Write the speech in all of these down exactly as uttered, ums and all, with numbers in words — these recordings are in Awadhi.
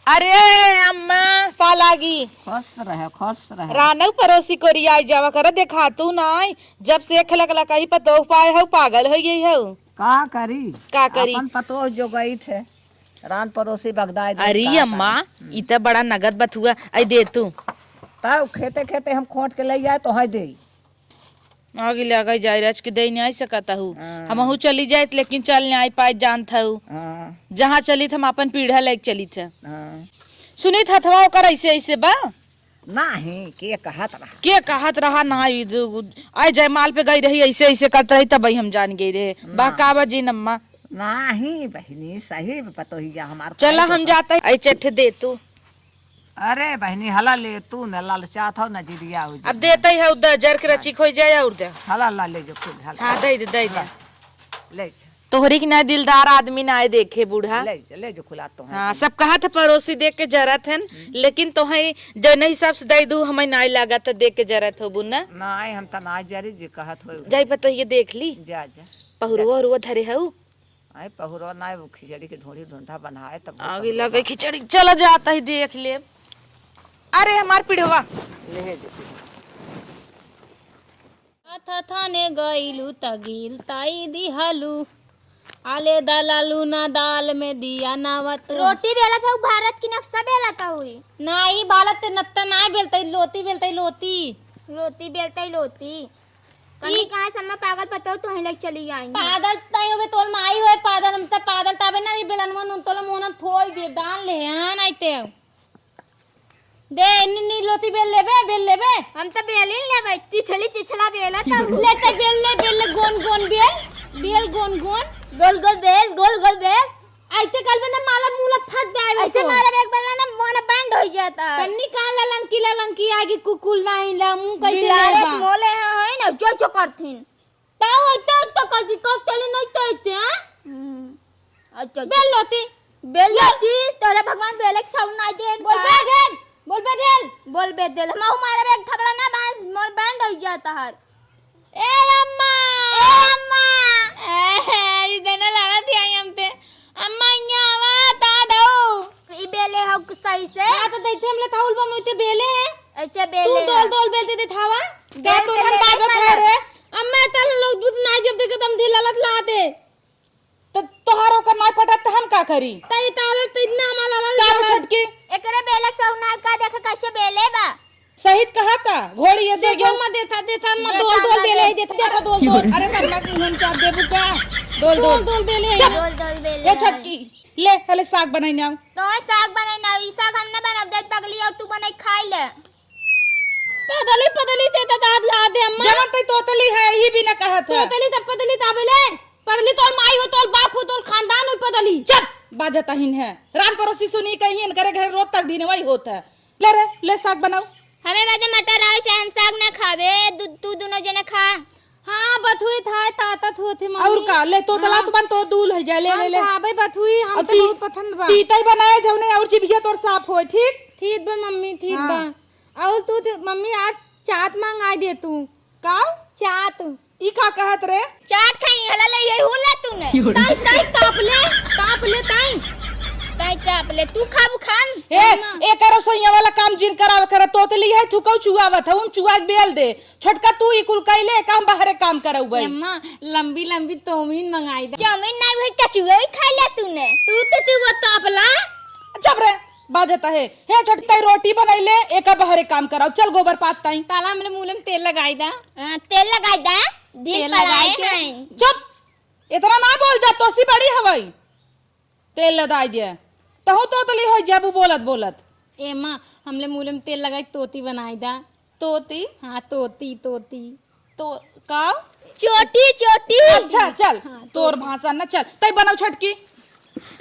अरे अम्मा, पा लागी। खुश रहे, खुश रहे। रानऊ परोसी कोरी आई जावा कर, देखा तू ना आई। जब से एक लकला कही पतोह पाए हऊ, पागल हो गई हऊ। का करी? का करी? अपन पतोह जो गई थे, रान परोसी बगदाए दे, अरे का अम्मा, करी? हम्म। ई त बड़ा नगद बथुआ, आई दे तू। तब खेते खेते हम खोट के ले आए तो है दे। आगे लगे जाए रच के दे नहीं सकत हूँ। हाँ। हमहू चली जाइत, लेकिन चल नहीं पाए जानत हूँ। हाँ। जहाँ चलित हम अपन पीढ़ा लेके चलित है। हाँ। सुनित हथवा ओकर ऐसे ऐसे बा। नाही, के कहत रहा? के कहत रहा ना, ई जो आए जयमाल पे गई रही, ऐसे ऐसे करत रही, तब हम जान गई रहे। ना। बहकावा जी नम्मा। नाही बहिनी, सही में पतोहिया हमार चला खाए हम तो जाते हैं। ऐ चट्ठ दे तू। अरे बहिनी, हला ले तू, न ललचात हो, न जिदिया हो अब जी। देते ही है, उधर जर के रचिक हो जाए और दे। हला ला ले जो खुद, हला। हाँ, दे दे, दे दे। हला, ले जा। तोहरी के ना दिलदार आदमी ना आए देखे बूढ़ा। ले जा, ले जो खुला तो है हाँ, तुम। सब कहा था पड़ोसी देख के जरत हन, हम्म। लेकिन तोहे जौन हिसाब से दे दू, हमें ना लागत देख के जरत हो बुना। ना, हम त ना जरी जी कहत हो। जाई पतोहिए देख ली। जा, जा। पहुरुआ, जा। पहुरुआ धरे हऊ। आए पहुरवा ना, वो खिचड़ी के ढोढ़ी ढोंढा बनाए तब आगे लगे खिचड़ी, चला जाता ही देख ले। अरे हमार पिढ़वा। ले जे। अथ थाने गइलू त गिल ताई दिहलू। आले दलालू ना दाल में दिया नावत। रोटी बेलत हऊ भारत की नक्शा बेलत हुई। ना, ई बालत नत्ता ना बेलतई, लोती बेलतई, लोती। रोटी बेलतई लोती। कन्नी ई कहाँ से अम्मा पागल पतोह तोहे लग चली आई हैं। पागल तई होबे, तोल माई होए पागल, हम त पागल ताबे ना, ई बेलनवा नून तोल मोहन हम थोई दे, दान ले, हाँ, नहीं ते। दे, इन्नी, इन्नी लोती बेल लेबे, बेल लेबे। हम त बेलिन लेबे, तिछली, तिछला बेला तब। ले ते बेल ले, बेल ले, गोन, गोन बेल, बेल गोन, गोन। गोल, गोल बेल, गोल, गोल बेल। ऐसे कल में ना माला मूला फट जाए ऐसे तो। मारे एक बल्ला ना मोना बैंड हो जाता है। कन्नी कहाँ ललंकी ललंकी आगे कुकुल नहीं ला मुंह कैसे बिलारे लेबा? मोले हैं, हैं ना, जो जो करथिन। ताऊ ऐसे तो कल जी कब चली नहीं तो ऐसे, हैं? हम्म। अच्छा, बेल लोती। बेल लोती, तोरे भगवान बेले के छाऊ ना देन बोल का? बे देल, बोल बे देल। बोल बे देल, हम हमारे एक थपड़ा ना बांस मोर बैंड हो जाता है। ए अम्मा! ए अम्मा! ए, ई देने लाना थी आई हमते। अम्मा, इहाँ आवा, ता दो। ई बेले हो सही से? हाँ, तो दैथे हमले थाउल बा, मुझे बेले है। अच्छा, तू बेले दोल, है। दोल बेलते दे थावा। जा बेल तू के मन लेबे बाजत कर। है रे। अम्मा, तल लोग दूध ना जब देखे, तम दी ललत ला दे। तो तोहार ओकर नाय पटत त हम का करी? त ई तालत त इतना हमार लाला का रे लाला। छोटकी? एकरे बेलक से उनार का देखे कैसे बेले बा? सहित कहा था, घोड़ी ये से देखो गयो। मत देथा, देथा मत देथा दोल, दोल मत बेले दे। है, देथा, देथा दोल, दोल। अरे तब मत मुंह चाप देबू का? दोल, दोल, दोल। दोल बेले है। चुप। दोल, दोल बेले ये है। छोटकी, ले, पहले साग बनाई ना। तो साग बनाई ना, ई साग हम ना बनाब, जात बगली और तू बनाई खाई ले। पदली, पदली ते त दाद ला दे अम्मा। जवन ते तोतली है, यही भी न कहत है। तोतली त पदली त आबेले। पदली तोर माई हो, तोर बाप हो, तोर खानदान हो पदली। चुप! बाजत अहिन है। रान परोसी सुनी कहीं इनकरे घर रोज तक दिन वही होत है। ले रे, ले साग बनाऊ। हमें बाजे मटर आवे चाहे हम साग ना खावे, दु-, तू दोनों जने खा। हाँ, बथुई था, ताता थुआ थे मम्मी। और का, ले तोतला हाँ। तो बन तोर दूल है जा, ले, हम ले, ले। खाबे बथुई, हम और तो ती-, बहुत पसंद बा। तीता ही बनाए जौने और जिभिया तोर साफ होए, ठीक? ठीक बा मम्मी, ठीक हाँ। बा। और तू थे, मम्मी आज चाट मंगाई दे तू। का? चाट। ई का कहत रे? चाट खाई, हला ले, यही हुला तूने। ताई, ताई, ताप ले, ताप ले, ताई। ताई, चाप ले, तू खाबू खान? ए, अम्मा। ए करो सोइया वाला काम जिन करावे करे, तोतली है, थुकौ चुआवत है, उन चुआ के बेल दे। छोटका तू ई कुल कैले, का हम बाहरे काम करौ भाई? अम्मा, लंबी, लंबी तोमिन मंगाई दे। चाउमीन नहीं हुई, कचुआ ही खा ले तूने। तू तो, तू वो ताप ला। चुप रे। बाजत है, हे छोटकी ताई रोटी बनैले, एका बहरे काम कराओ, चल गोबर पात ताई। ताला हमरे मुँह में तेल लगाई दा। हाँ, तेल लगाई दा, दिन तेल पड़ाए लगाई के। हैं। चुप, इतना ना बोल जा, तोसी बड़ी हवई। तेल लगाई दे, तहु तोतली हो जाबू बोलत बोलत। ए माँ, हमले मुँह में तेल लगाई तोती बनाई दा। तोती? हाँ, तोती, तोती। तो का? चोटी, चोटी। अच्छा, चल, हाँ, तोर तोती। भाषा न चल। तई बनाओ छटकी।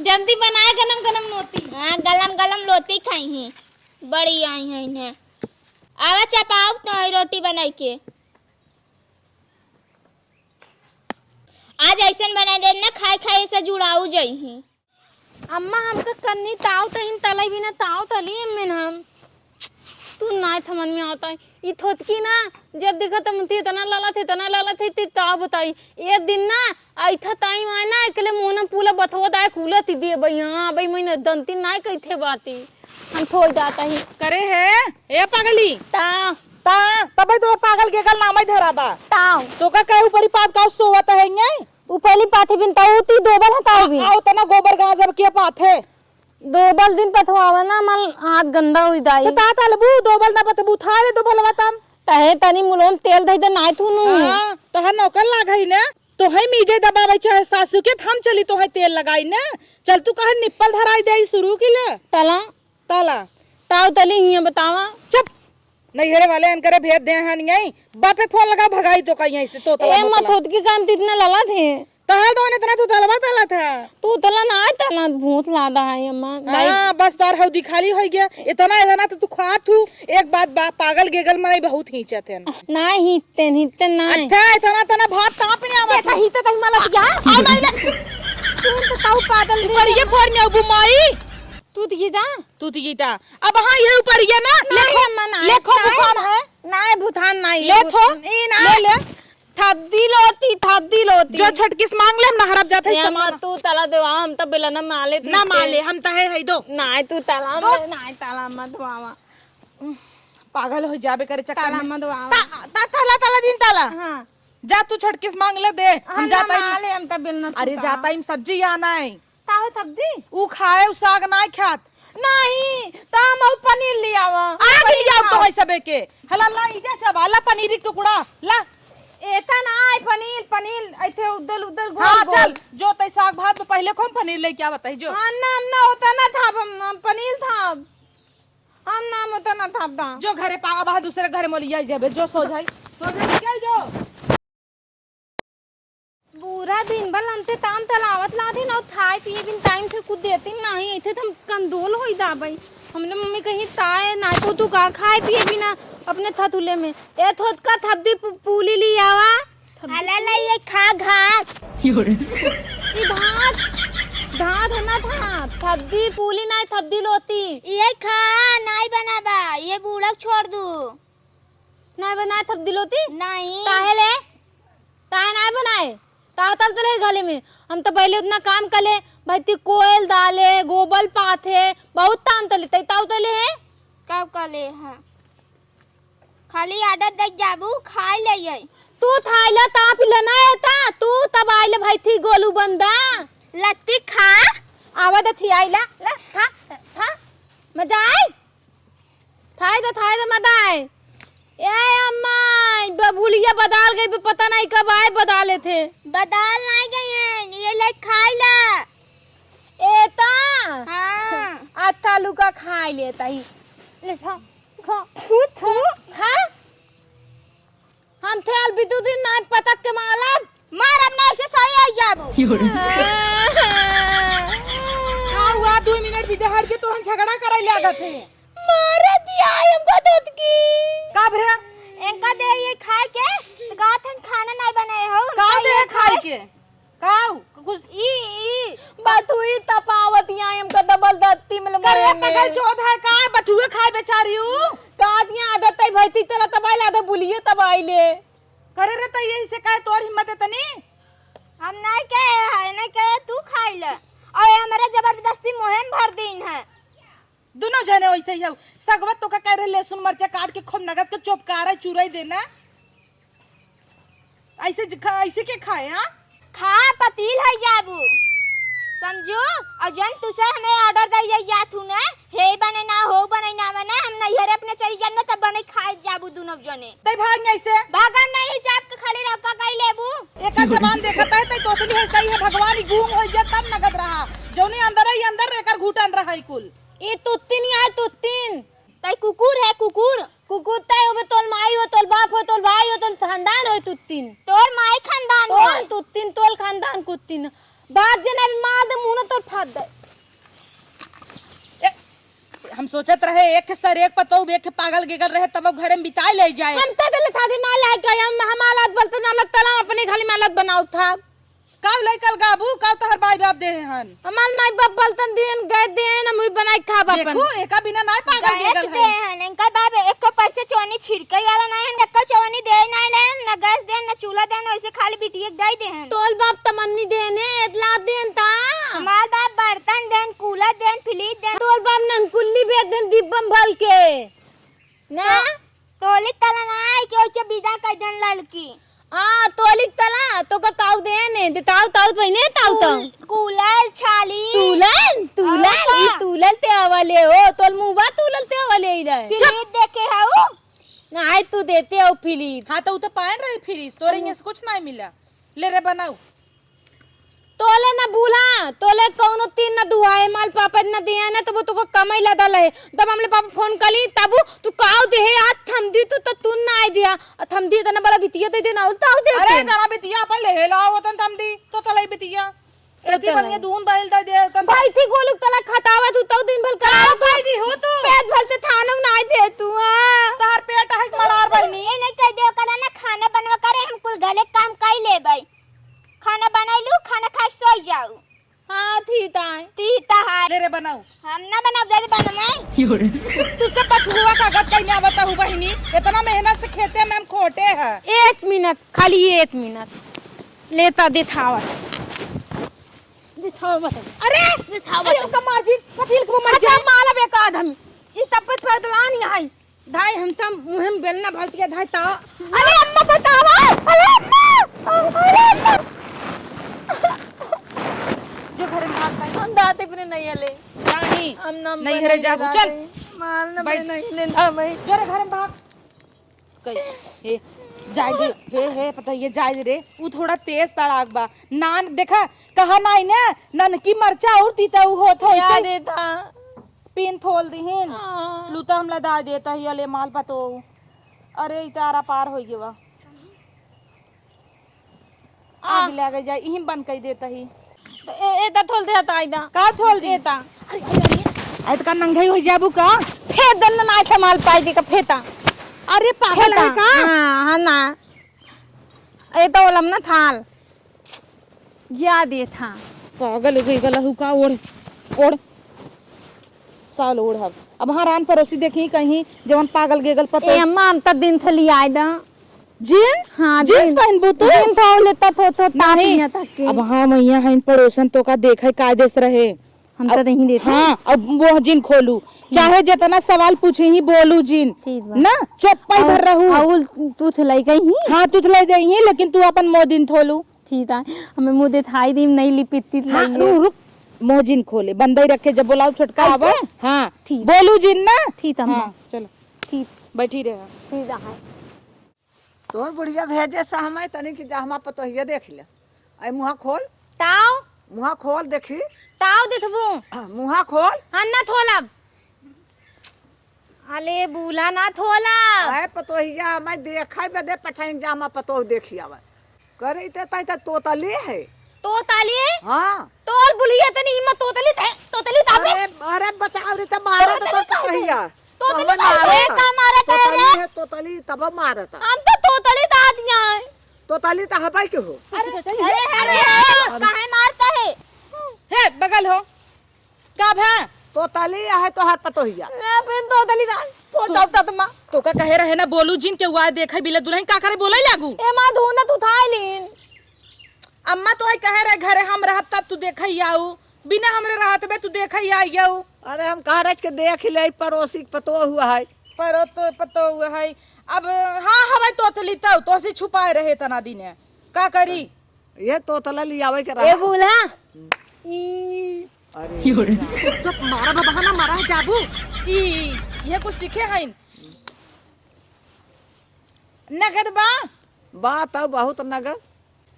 जल्दी बनाए गनम गनम नोती। हाँ, गलम गलम लोती खाई हैं। बड़ी आई हैं इन्हें। आवा चपाओ तो है रोटी बनाई के। आज ऐसन बनाई दे ना, खाए खाए ऐसा जुड़ाऊ जाई हैं। अम्मा, हमका कन्नी ताव तहिन तलई बिना ताव तली अम्मे न हम। तू नाय थमन में आवता है। ई थोतकी ना, जब देखा तब मुझे इतना लालत है, इतना लालत है, ती ताव बताई। एक दिन ना, आइथा ताई माय ना, एकले मोहनम पूला बथवा दाय कूला ती दे बई, हाँ, बई, मैंने दंती नाय कही थे बाती। हम थोई जात ही। करे है, ए पगली। ता। ता, तबे तो पागल गेगल नाम ही धरा बा। ताव। तो का कहे ऊपरी पात का सोवत है ये? ऊपरी पाथे बिन ताऊ ती दोबल हताऊ बिन। आ, उतना गोबर गांज अब के पाथे? दोबल दिन पथवावा ना, मल हाथ गंदा हुई दाई। तो ता तलबू, दोबल ना पथबू, थारे दोबलवा तम। तहे तनी मुलोम तेल धई दे, नाय थू नू। हाँ, तोहर नौकर लाग हई ना, तोहई मीजे दबावे चाहे सासू के, त हम चली तोहई तेल लगाई ना। चल तू कहे निप्पल धराई दे शुरू की ले। तला। तला। ताऊ तली हियां बतावा। चुप। नैहरे वाले अनकरे भेज दे हन यहीं। बापे फोन लगा भगाई तो कहीं ऐसे तो तला ए, मत होत की काम त इतना लला थे। तहार तो इतना तू तलवा तला था। तू तला ना आय तला भूत लादा है अम्मा। दाई। हाँ, बस तार हऊ दिखाली होई गया। इतना, इतना तो तू खा थू। एक बात बा, पागल गेगल मनई बहुत हींचत हैं। ना हींचते, हींचते ना। अच्छा, इतना, इतना भात कहाँ पे नहीं आवा ए, तू? तही तो तही मला दिया। आ, नहीं ले। तू तो ताऊ पागल रे। पर ये फोड़ में अबू माई। तू दिए जा। तू दिए जा। अब हाँ, ये ऊपर ये ना। नहीं, लेखो, अम्मा, नहीं, लेखो नहीं। भूतान है। नाय भूतान नाय, ले भूत-, थो, ई नाय। ले, ले। थब्दी लोती, थब्दी लोती। जो छटकिस मांग ले, हम नहरब जात है ए, सामान। अम्मा, तू तला देवा, हम त बेलना माले ना थी माले, ते। हम त है, है दो। नाय, तू तला दो। मत, नाय, तला मत वावा। पागल हो जाबे करे चक्कर ताला में। मत वावा। ता-, ता-, ताला, ताला दीन ताला। हाँ। जा तू छटकिस मांग ले दे, हम हम ना जाता ही माले, हम त बेलना अरे तू जाता ही सब्जी आना है। का हो थब्दी? ऊ खाए, ऊ साग नाय खात। नहीं, त हम अउ पनीर ले आवा। आग पनीर ले आउ खाओ। तो है सबे के। हला ला, इजा चबा, ला पनीर एक टुकड़ा, ला। एता ना आए पनीर, पनीर ऐथे उदल उदल गोल हाँ, गोल। चल, जो तै साग भात में पहले को हम पनीर लेके आवत है, जो। हाँ, ना, हम ना होता ना था, हम, हम पनीर था। हम ना होता ना था, दा। जो घरे पावा बा, दूसरे घरे मोलिया जाबे, जो सो जाई, सो जाई, निकल जो। बूढ़ा दिन भर हमसे ताम तलावत लाथिन अउर खाए पिए बिन टाइम से कुछ देतिन नाहीं, ऐसे त हम कंदोल होई जाबई। हमने मम्मी कही ताए ना को तू का खाए पिए बिना अपने थतुले में। ए थोतका थब्दी पू-, पूली ली आवा। थब्दी हला ला ये खा घास। योरे। ई भात, भात है ना था, थब्दी पूली नाहीं, थब्दी लोती। ये खा, नाहीं बनाबा, ये बूढ़ा छोड़ दू। नाय बनाए थब्दी लोती? नाहीं। काहे ले? काहे नाय बनाए? ताव तल तले घले में। हम त पहले उतना काम कले, भैती कोयल दाले, गोबल पाथे, बहुत ताम तले, तै ताव तले है? का कले है? खाली order दे जाबू, खाए ले ये। तू थाई ले, ताप ले ना एता, तू तब आइले भैती गोलू बंदा। लत्ती खा। आवा द थी आइला, ला, खा, खा। मजा आई? थाई दे, थाई दे, मत आए। ए अम्मा, बबुलिया बदाल गई, पता नहीं कब आए बदाले थे। बदाल नहीं गई हैं, ये ले खाई ला। ए ता? हाँ। आ तालू का खाई लेता ही। ले खा, खा, थू, थू, खा। हम थे अलबिदुद्दीन नाम पटक के मालब। मार, अब ना ऐसे सही आई जाबू। का हुआ? दुई मिनट भी देहर जे तोहन झगड़ा करे लागत है। मारे दिया हमको दूध की। का भरे? इनका दे ये खाए के, तो कहत हन खाना नहीं बनाए हो, का उनका दे ये खाए खाए। के? काऊ, कुछ ई, ई। बथुई तपावत यहाँ हमका डबल दत्ती में करे मरे में। पगल चौथ है का? बथुए खाए बेचारी ऊ। का दिया आदत है भैती तला तबाई ला दे बुलिए तबाई ले। करे रे त यही से काहे तोर हिम्मत है तनी? हम नहीं कहे है, नहीं कहे तू खाई ले। और ये हमारा जबरदस्ती मुहिम भर दीन है। दुनो जने वैसे ही हऊ। सगवत तो का कह रहे लहसुन मरचा काट के खूब नगद के चोपकारा चुराई देना। ऐसे ज-, खा-, ऐसे के खाए, हाँ? खा पतील है जाबू। समझू? और जन तुसे हमें order दे जाई जात हूँ ना, हे बने ना, हो बने ना बने, हम नैहरे अपने चली जान ना, तब बने खाए जाबू दुनो जने। तै भाग नहीं से। भागम नहीं, चाप के खड़ी रह, का कही लेबू? एकर जबान देखत है, तै तोतली है, सही है, भगवान ही गुम हो जा, तब नगद रहा। जौने अंदर है, अंदर एकर घुटन रहा ही कुल। ई तुत्तीन यहाँ है, तुत्तीन। तै कुकुर है, कुकुर। कुकुर तै होबे, तोल माई हो, तोल बाप हो, तोल भाई हो, तोल खानदान हो, तुत्तीन। तोर माई खानदान तोल हो। तुत्तीन, तोल खानदान कुत्तीन। बात जे ना मार दे, मुंह ना तोल फाड़ दे। ए, हम सोचत रहे, एक सर एक पतौ, एक पागल गेगल रहे, तब घरे में बिताए ले जाए। हम तो दिल था ना लायक, हम, हम हालत बोलते ना लगता, हम अपने खाली मालत बनाओ था। काव लइकल गाबू, काव तोहर माई बाप देहे हन? हमार माई बाप बलतन दिहन, गए दिहन, हम उही बनाई खाब अपन। देखो, एका बिना नाय पागल गैस गेगल दे है। हन, इनका बाप एको पैसे चवनी छिड़के वाला नाय हन, एको चवनी दे नाय हन, न गैस देन, न चूल्हा देन, वैसे खाली बिटिया के दे देहन। तोल बाप तमन्नी देन है, एतला देन ता। हमार बाप बर्तन देन, कूलर देन, फ्रिज देन, तोर बाप नंगकुल्ली भेज देन डिब्बम भल के। ना? तो, तोली तला ना आई कि ओइसे विदा कर देन लड़की। हाँ, तोली तला, तो का काऊ दे ने, दे ताऊ, ताऊ तो बहिने, ताऊ, ताऊ। तूल-, कूलल छाली। तूलल, तूलल, और का? ई तूलल ते आवले हो, तोल मुँहवा तूलल ते आवले ही रहे। फिर चुप। देखे हऊ? ना, आई तू देते हो फिलिप। हाँ, तो उ तो पायन रही फिरिस, तोरे यहाँ से कुछ नहीं मिला। ले रे बनाऊ। तोले ना बूला, तोले कौनो तीन ना दुहाए, माल पापड़ ना दिया ना, तब वो तुको कमाई लदल है। तब हमले पापा फोन कली, तब तू काव देहे, आ थमदी तू तो तू ना आए दिया। आ थमदी इतना बड़ा बितिया दे देना, उल्टा हो दे अरे, दे। तना बितिया अपन ले हेला, वो तन थमदी, तो तलाई बितिया। तो एती तलाई। बनिए दून बैल दे दे, तन भाई थी गोलू तला खटावा तू तो दिन भर का काव कह दी हो तू? पेट भर से थानों ना आए दे तू, हाँ। तार पेट है कि मरार बहनी? ये नहीं कह दे, कला ना खाना बनवा करे, हम कुल गले काम कई लेबै। खाना बनाई लू, खाना खाए सोई जाऊ। हाँ, थी ताई। थी ताई। ले रे बनाऊ। हम ना बनाऊ, जल्दी बनाऊ। तुझसे पछुआ का गत कहीं आवत हूँ बहिनी, इतना मेहनत से खेते में हम खोटे हैं। एक मिनट, खाली एक मिनट। लेता देखावत। देखावत। अरे! देखावत। अरे, ओका मार जी, कथी लिखबो मर अच्छा, जा। माला बेकार हम। ई तब पे पैदलान यहाँ। धाई हम सब मुँह में बेलना भर दिया, धाई तावा। अरे अम्मा बतावा, अरे अम्मा, अरे अम्मा। जो घर में भाग पाई। हम दाते अपने नहीं हले। नहीं, हम ना नहीं हरे जाबू, चल। मार ना बैठ। नहीं लेंदा मैं। जो रे घर में भाग। कही, हे, जाए दे, हे, हे, पता ये जाए दे रे, उ थोड़ा तेज तड़ाक बा। नान, देखा, कहा नाई ने, ननकी मरचा और तीता उ होत हो, याद इसे। देता। पीन थोल दिहिन। हाँ। लूता हमला दाय देता ही, अले माल पतो। अरे, ई तारा पार होई गवा। आ। आग लगे जाए, इही बन कई देता ही। तो ए, ए, ता थोल दे, हटा, आइदा। का थोल दी? ए, ता। अरे, अरे, अरे। आई तो का नंगाई हो जाबू का? फेर दन ना, नाय माल पाई दी का फेता। अरे, पागल फेता। है का? हाँ, हाँ ना। ए, तो ओलम ना थाल। जा दे था। पागल हो गई गला हु का ओढ़, ओढ़। साल ओढ़ब। अब हाँ रान पड़ोसी देखी कहीं जवन पागल गेगल पतो। ए अम्मा, हम तो दिन से लियाए दा। जींस? हाँ, जींस दिन, पहनबू तू? दिन तो लेता थो, थो ताप नहीं। यहाँ तक के। अब हाँ मैया है इन पड़ोसन तो का देखा कायदे से रहे। हम तो अब नहीं देते। हाँ, अब वो जिन खोलू। ठीक। चाहे जितना सवाल पूछे ही बोलू जिन। ठीक बा। ना, चुप्पा ही और, भर रहू। और तू थलाई गई ही? हाँ, तू थलाई गई ही, लेकिन तू अपन मोह दिन थोलू। ठीक है, हमें मुँह देखाई दी, नहीं लिपित हाँ, लइए। रुक, रुक। मोह जिन खोले, बंदई रखे, जब बोलाओ छोटका आवे। अच्छा। हाँ, ठीक। बोलू जिन ना। ठीक है, हाँ, चलो। ठीक। बैठी रहे। ठीक है। तोर बुढ़िया भेजे से हमें तनी कि जा हमार पतोहिया देख ले। आई मुँहा खोल। ताव? मुँहा खोल देखी। ताव देखबू? मुँहा खोल। हाँ, ना थोलब। अले बूला ना थोला। अरे पतोहिया, मैं देखे बदे पठाइन जा, मैं पतोह देखी आवे। करे ते तई त तोतली है। तोतली? हाँ। तोर बुलिया तनी हिम्मत तोतली ते, तोतली ताबे। अरे, अरे बचाव रे, त मारा त तोतली तोर ताबे। पतोहिया। तोतली तब ताबे, मारा का मारा त। तोतली रे? है, तोतली तब मारा त। हम तो तोतली ता दिया है। तोतली त हबाई के हो। अरे, अरे, अरे, काहे मारता है? हे, बगल हो। का भा? तोतली आहे तोहार पतोहिया। ए, बिन तोतली ना, तो तू, तब तब माँ। तो का कहे रहे ना, बोलू जिन के हुआ देखे बिले दुल्हन का करे बोले लागू। ए माँ, धुन तू थाई लीन। अम्मा तो है कहे रहे घरे हम रहत तब तू देखे आऊ, बिना हमरे रहत बे तू देखे आई आऊ। अरे हम कह रहे के देख ले पड़ोसी के पतो हुआ है। परो तो पतो हुआ है। अब हाँ हवाई तोतली तऊ, तोसी छुपाए रहे तना दिने। का करी? ये तोतला लियावे के ए रहा। बूल्हा। हम्म। ई अरे। चुप, मारा बा बहाना, मारा है जाबू। ई, ये कुछ सीखे हइन। नगद बा? बा त बहुत नगद।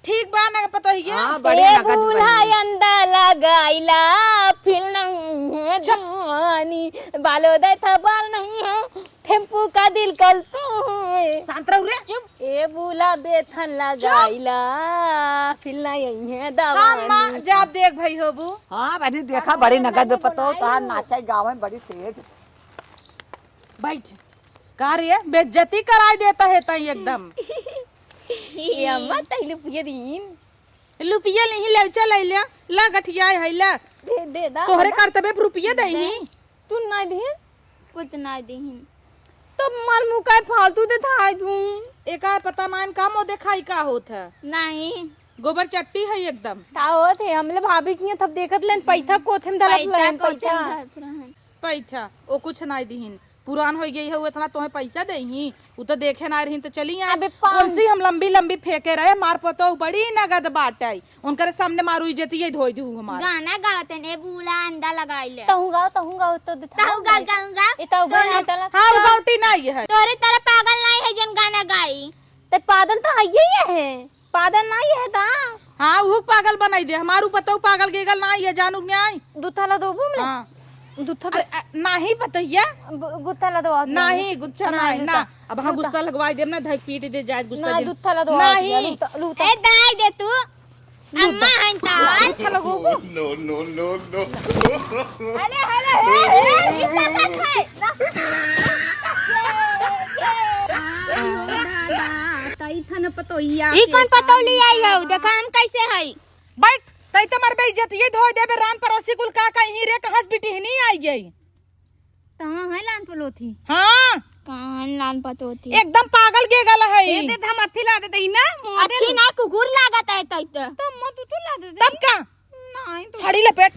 ठीक बा, नगद पता ही है। हाँ, बड़ी ए नगद बूल्हा बनी। अंदा लगाइला, फिर नहीं है चुप। जवानी, बालो दे था बाल नहीं है। टेम्पू का दिल कल तो है। शांत रहू रे। चुप। ए बूला बेथन लगाइला, फिर ना यही है हाँ, माँ, दवानी। जब देख भाई होबू। हाँ, बहनी, देखा, बड़ी नगद में पतो, तहार नाचे गावे बड़ी तेज। बैठ। का रे, बेइज्जती कराई देता है तई एकदम। ए अम्मा, तई लुपिया दीन। लुपिया नहीं ले, चल ले, ला गठिया है, ला। दे, दे दा, तोहरे दे दा। करतबे रुपया दे ही। तू ना दीन? कुछ ना दीन। तो मार मुँह काहे फालतू देखाई तू? एका पता ना इनका मुँह देखाई का होत है। नहीं। गोबर चट्टी है एकदम। का होत है? हमले भाभी किया तब देखत लेन पैथा कोथे में धरत पैथा लेन कोथे में पैथा। धरत रहन। पैसा, ओ कुछ नाई दिहिन। पुरान होइ गई है, उ इतना तोहे पैसा देही, उ तो देखे ना रही तो चली आए। अबे पान- उनसे हम लंबी लंबी फेंके रहे, मार पतो बड़ी नगद बाटे, उनकरे सामने मारू इज्जतिये धोई दू हमार। गाना गावत है, ए बूढ़ा अंडा लगाई ले। तहूँ गाओ, तहूँ गाओ, तो दिखा तहूँ गाओ, गाओ। गाऊँ, गाऊँ। ए, तो तोरे- बना तला। हाँ, उ गावटी नाई है। तोरे तरह पागल नाई है जन गाना गाई। ते पागल तो है ही है। पागल नाई है ता? हाँ, उ पागल बनाई दे। हमारू पतो पागल गेगल नाई है, जानू न्याय। दू थाला दो बू में? हाँ। दू थाला अरे, अ, नाही पतैया। ब-, गुत्था ला दो आप नहीं, लोग। गुच्छा ना, नहीं, ना। लूटा, अब हाँ, लूटा। गुस्सा लगवाई देब ना, धक पीट दे जाए, गुस्सा ना, दिन। दू थाला दो आप नहीं। लोग, लूटा, लूटा। ए, दाई दे तू। लूटा। अम्मा हन ताल। दू थाला गो, गो। No, no, no, no। अरे, अरे, हे, हे, ई का करत है? ना। ई कौन पतोहिया ई कौन पतोली आई हो? देखा हम कैसे हई। बैठ, तई त मर बेइज्जतिये धोए देबे, रान परोसी कुल का कहीं रे, कहाँ से बिटिहनी आई गई? कहाँ है लान पलोथी? हाँ। कहाँ है लान पतोथी? एकदम पागल गेगल है। दे दे, हम अथी ला देते ही ना, मुँह दे अच्छी दे। ना कुकुर लागत है तई त। तो मत तू ला देते तब ही। का? नहीं तो साड़ी लपेट।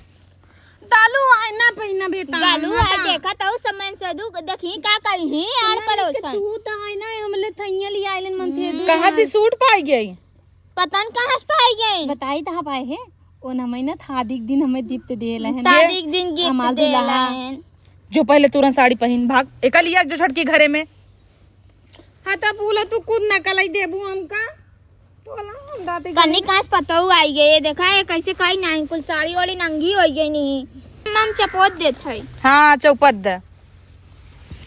दालू है ना पहिना बेटा, गालू ना है, ता। देखा तो समय से दू, देखी का कहीं आड़ पड़ोसन। तू तो है ना, हमले थैया लिया आइलन मन थे दू। कहाँ से सूट पाई गई? पता न कहाँ से पाई गई। बताई तहाँ पाए है। ओ न हमें न थादी के दिन हमें gift देला है। थादी के दिन gift हमार देला दुल्हा। है। जो पहले तुरंत साड़ी पहिन भाग। एका लिया जो छोटकी घरे में। हाँ, तब बोला तू खुद नकल आई देबू हमका। बोला हम दादी कन्नी घरे। कांच पतऊ आई गई, ये देखा है कैसे काई नाई कुल साड़ी वाड़ी नंगी हो गई नहीं। हम चपोत देत है। हाँ, चौपत दे।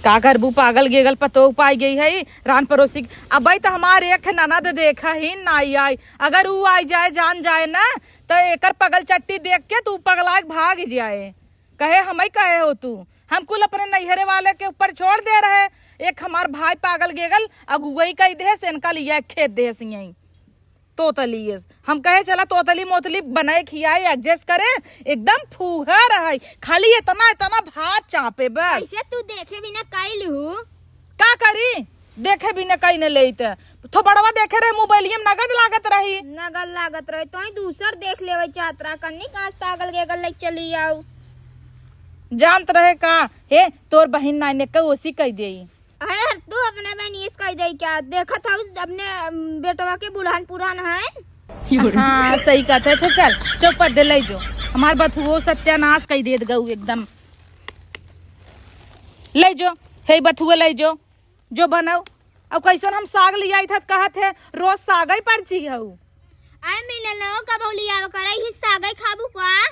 का करबू, पागल गेगल पतोह पाई गई है, रान परोसी के। अबे त हमार एक ननद देखा ही नाई आई, अगर ऊ आई जाए, जान जाए ना, त एकर पगल चट्टी देख के तू पगला के भाग जाए। कहे हमई कहे हो तू, हम कुल अपने नैहरे वाले के ऊपर छोड़ दे रहे। एक हमार भाई पागल गेगल अगुवई कई देस, इनका लिया खेत देस यहीं। तोतलियस। हम कहे, "चला तोतली मोतली बनाए खियाए, adjust करे।" एकदम फूहर है, खाली इतना, इतना भात चापे बस। ऐसे तू देखे बिना कई लू। का करी? देखे बिना कई न लेइत। थोबड़वा देखे रहे, मोबाइलिया में नगद लागत रही। नगद लागत रही, तोही दूसर देख लेवे चाहत रहा, कन्नी कांच पागल के गल चली आऊ। जानत रहे का? हे, तोर बहिन नाई ने कऊ ओसी कई देई। अरे यार, तू अपने बहनियस कह दे क्या? देखत हऊ अपने, अम, बेटवा के बुढ़ान पुरान है। हाँ, सही कहत है। अच्छा, चल, चौपट दे, ले जो। हमार बथुओ सत्यानाश कई देत गऊ एकदम। ले जो, हे बथुओ ले जो, जो बनाऊ। अब कैसन हम साग लियाई था, कहत है, "रोज सागई परची हऊ।" आए मिलल हो, कबो लियाव करई ही सागई खाबू का?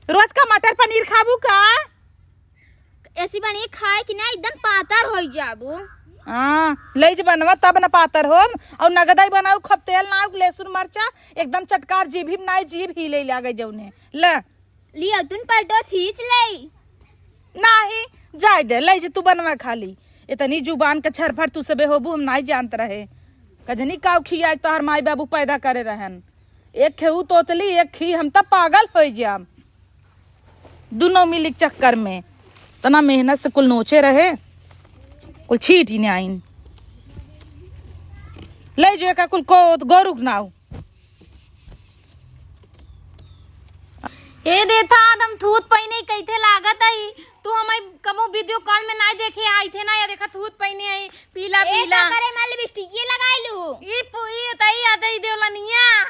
रोज का मटर पनीर खाबू का? ऐसी बनी खाए कि ना एकदम पातर होई जाबू। हाँ, लइज बनवा तब न पातर होम। और नगदाई बनाऊ, खूब तेल ना, लहसुन मरचा, एकदम चटकार, जीभी बनाई, जीभ हिले लागे जौने। ले। लियो तुन पलटो सींच ले। नाही, जाए दे, लइज तू बनवा खाली। इतनी जुबान के छरफर तू सबे होबू, हम नाही जानत रहे। कजनी काऊ खिया तोहर माई बाबू पैदा करे रहन। एक खे ऊ तोतली, एक खी हम त पागल होई जाम। दुनो मिली के चक्कर में तना मेहनत से कुल नोचे रहे, कुल छीट ही आइन। ले जो एका कुल को गोरुक नाव। ए देखा, आज हम थूत पहिने कैथे लागत आई। तू हमारी कबो video call में नाई देखे आई थे ना, या देखा थूत पहिने आई, पीला ए, पीला। का करे, मैं lipstick ये लगाई लू। ई पु-, ई होता, ई आता, ई देवलनिया।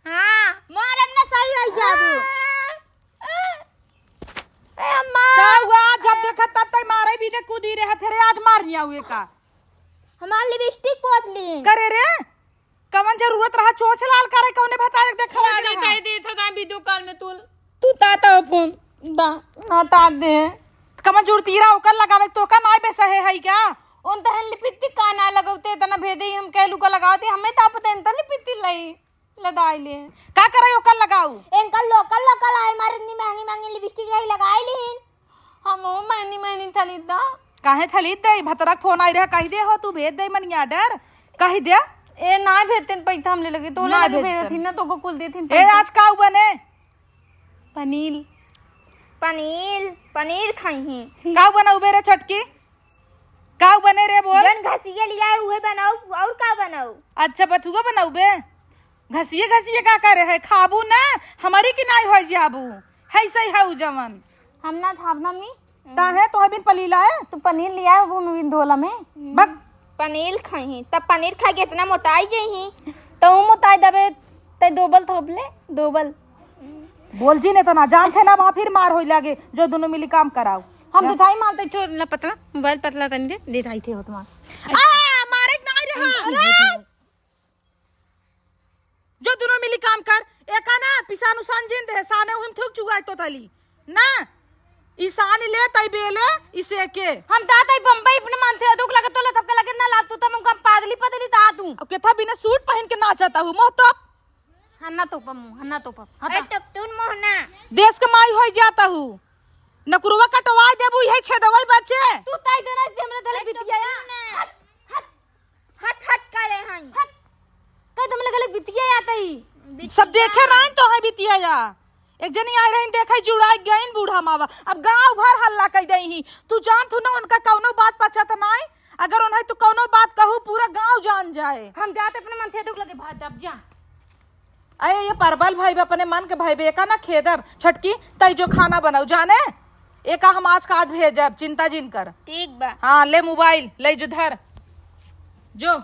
हाँ, मारब ना सही हो जाबू। ए, अम्मा। का हुआ? जब देखा तब तई मारे भी दे कूदी रहे थे रे, आज मार लिया हुए का? हमार lipstick पोत ली। करे रे, कवन जरूरत रहा चोच लाल करे, कौने भतारे के देखा यार, लगी रहा? कह दे था, video call में तू, तू ताता हो फोन, दा, ना तात दे। कवन जुड़तीरा ओकर लगावे, तो का नाय बेसहे है क्या? उन तहन लिपित्ती का ना लगौते, इतना भेदे ही हम कहलू का लगावते, हमें ता पता इनता लिपित्ती लई। लदाई ले। का करे ओकर लगाऊ? इनकर local, local आए मारे इतनी महंगी, महंगी lipstick रही लगाई लीन। हम ओ महंगी, महंगी थली दा। काहे थली दे? भतरक फोन आई रहा, कही दे हो तू भेज दे money order, कही दे। ए ना भेजते पैसा हमले लगे, तो ना लगे भेजते। भेजती ना तो को कुल देती ए पैसा। आज काऊ बने? पनीर। पनीर, पनीर खाई ही। काऊ बनाऊ बेरे छोटकी? काऊ बने रे बोल? जन घसिए लिया उहे बनाऊ, और का बनाऊ? अच्छा बथुआ बनाऊ बे? घसिए घसिए का करे है? खाबू ना, हमारी की नाई होई जाबू। है सही है उ जवन। हम ना खाब ना मी। ताहे तोहे बिन पलीला है? तू पनीर लिया वो मी धोला में। बक। पनीर खाई, तब पनीर खा के इतना मोटाई जाई। तो ऊ मोटाई दबे, तै दोबल थोप ले, दोबल। बोल जी ने तना, जानते ना, वहाँ फिर मार होई लागे, जो दोनों मिली काम कराओ। हम ना। दिखाई मारते, चो, ना पतला, मोबाइल पतला तनी दे, दिखाई थे हो तुम्हार। आ, मारे के नाई रहा। अरे! जो दोनों मिली काम कर, एका ना, पिसान उसान जिन दे, साने उहिम थूक चुगाई तो तली। ना, इसान ले तई बेले, इसे के। हम ता तई बम्बई अपने मन से दुख लगे, तोला सबके लगे ना लाग, तू तम हम पादली पदली ता तू। अब केथा बिना सूट पहन के नाचता हूँ, मोह तो। हन्ना तो पम, हन्ना तो पम। ए, हटा। तो तू मोहना। देश के माई होई जाता हूँ। नकुरवा कटवाई देबू, यही छेदवाई बच्चे। तू ताई देना से हमरा धले ए, बिटिया। हट, हट, हट, हट करे हई। हट। कह तुमने गले बिटिया या तई। बिटिया। सब देखे ना तो है बिटिया या। एक जनी आई रही देखे जुड़ाई गईन बूढ़ा मावा। अब गांव भर हल्ला कई दई ही। तू जान थू ना उनका कौनो बात पचत नाई। अगर उन्हें तू कौनो बात कहू पूरा गांव जान जाए। हम जाते अपने मन से दुख लगे भाग जा। अरे ये परबल भाई बे, अपने मन के भाई बे, एका ना खेदब। छोटकी, तई जो खाना बनाऊ जाने, एका हम आज का आज भेजब, चिंता जिन कर। ठीक बा। हाँ, ले मोबाइल, ले जो धर, जो।